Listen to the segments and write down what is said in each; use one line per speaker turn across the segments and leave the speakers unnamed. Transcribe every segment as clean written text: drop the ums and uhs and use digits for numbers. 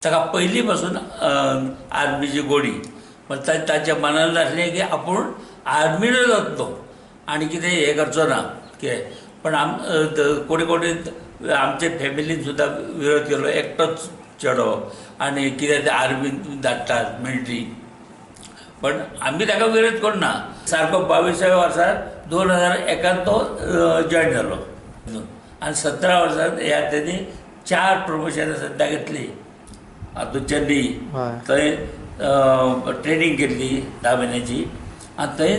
ताका पयलीं पासून आर्मीची गोडी, पण ताच्या मनान आसलें की आपूण आर्मीनच वतलो आनी कितें हें करचो ना कितें. पण कोणी कोणी आमचे फॅमिलीन सुद्दां विरोध केलो, एकटोच चेडो आनी कितें ते आर्मीन धाडटात मिलिट्री. पण आमी ताका विरोध करूना. सारको 22व्या वर्सार 2001 तो जॉयन जालो आनी 17 वर्सां ह्या तेणी 4 प्रमोशनां सद्दां घेतली. हातूंत चेन्नई थंय ट्रेनींग केल्ली 10 म्हयन्याची आनी थंय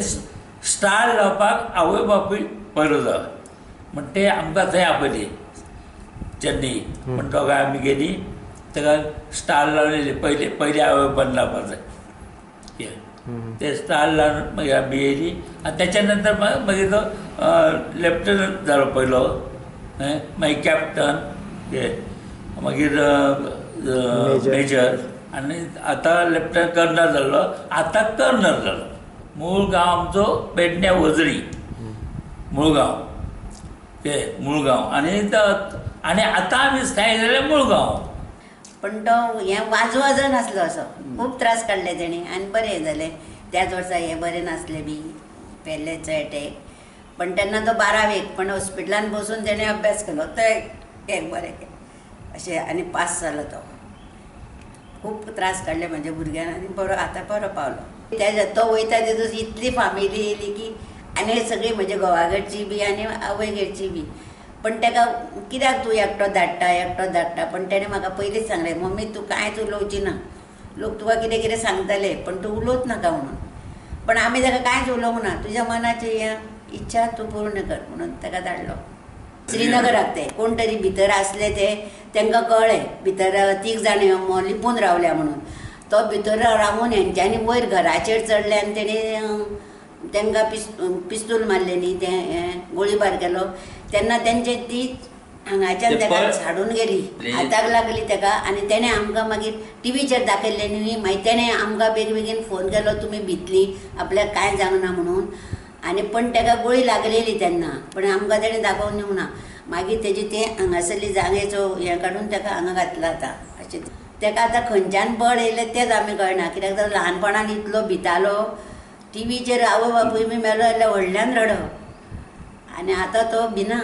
स्टार जावपाक आवय बापूय पयलो जालो म्हण ते आमकां थंय आपयली चेन्नई. म्हण दोगांय आमी गेली, ताका स्टार लावलेली पयले पयले आवय बापायन लावपाक जाय ते स्टार लावन मागीर आमी येयली. आनी त्याच्या नंतर मागीर तो लेफ्टनंट जालो पयलो, मागीर कॅप्टन, मागीर मेजर, आनी आतां लेफ्टनंट कर्नल जाल्लो, आतां कर्नल जालो. मूळ गांव आमचो पेडण्या वजरी मुळगांव, ते मुळगांव. आनी आनी आतां आमी स्थायीक जाले मुळगांव.
पण तो हें वाजवाजन आसलो असो, खूब त्रास काडले तेणी आनी बरें जालें. त्याच वर्सा हें बरें नासलें बी पेल्लेचो एटॅक, पण तेन्ना तो 12वेक पण हॉस्पिटलान बसून तेणें अभ्यास केलो, तो एक बरें अशें आनी पास जालो तो. खूब त्रास काडले म्हज्या भुरग्यान आनी बरो आतां बरो पावलो. त्या तो वयता तितून इतली फामिली येयली की आनी सगळी म्हज्या घोवागेरची बी आनी आवयगेरची बी. पण ताका कित्याक तूं एकटो धाडटा एकटो धाडटा, पण तेणें म्हाका पयलींच सांगलें, मम्मी तूं कांयच उलोवची ना, लोक तुका कितें कितें सांगतले पण तूं उलोवच नाका म्हणून. पण आमी ताका कांयच उलोवंक ना, तुज्या मनाची इच्छा तूं पूर्ण कर म्हणून ताका धाडलो. श्रीनगराक ते कोण तरी भितर आसले ते तांकां कळ्ळें भितर 3 जाण लिपून रावल्या म्हणून. तो भितर रावून हेंच्यांनी वयर घराचेर चडले आनी तेणी तांकां पिस्तूल मारले न्ही, तें गोळीबार केलो. तेन्ना तेंचे ती हांगाच्यान ताका झाडून गेली, हाताक लागली ताका. आनी तेणें आमकां मागीर टिवीचेर दाखयल्लें न्ही, मागीर तेणें आमकां बेगीन फोन केलो तुमी भितली आपल्याक कांय जावंक ना म्हणून. आनी पण ताका गोळी लागलेली तेन्ना, पण आमकां तेणें दाखोवन दिवंक ना. मागीर तेजी ते हांगासरली जांगेचो हें काडून ताका हांगा घातला आतां. अशें ताका आतां खंयच्यान बळ येयलें तेंच आमी कळना, कित्याक तो ल्हानपणान इतलो भितालो. टिवीचेर आवय बापूय बी मेलो जाल्यार व्हडल्यान रडप, आनी आतां तो भिना.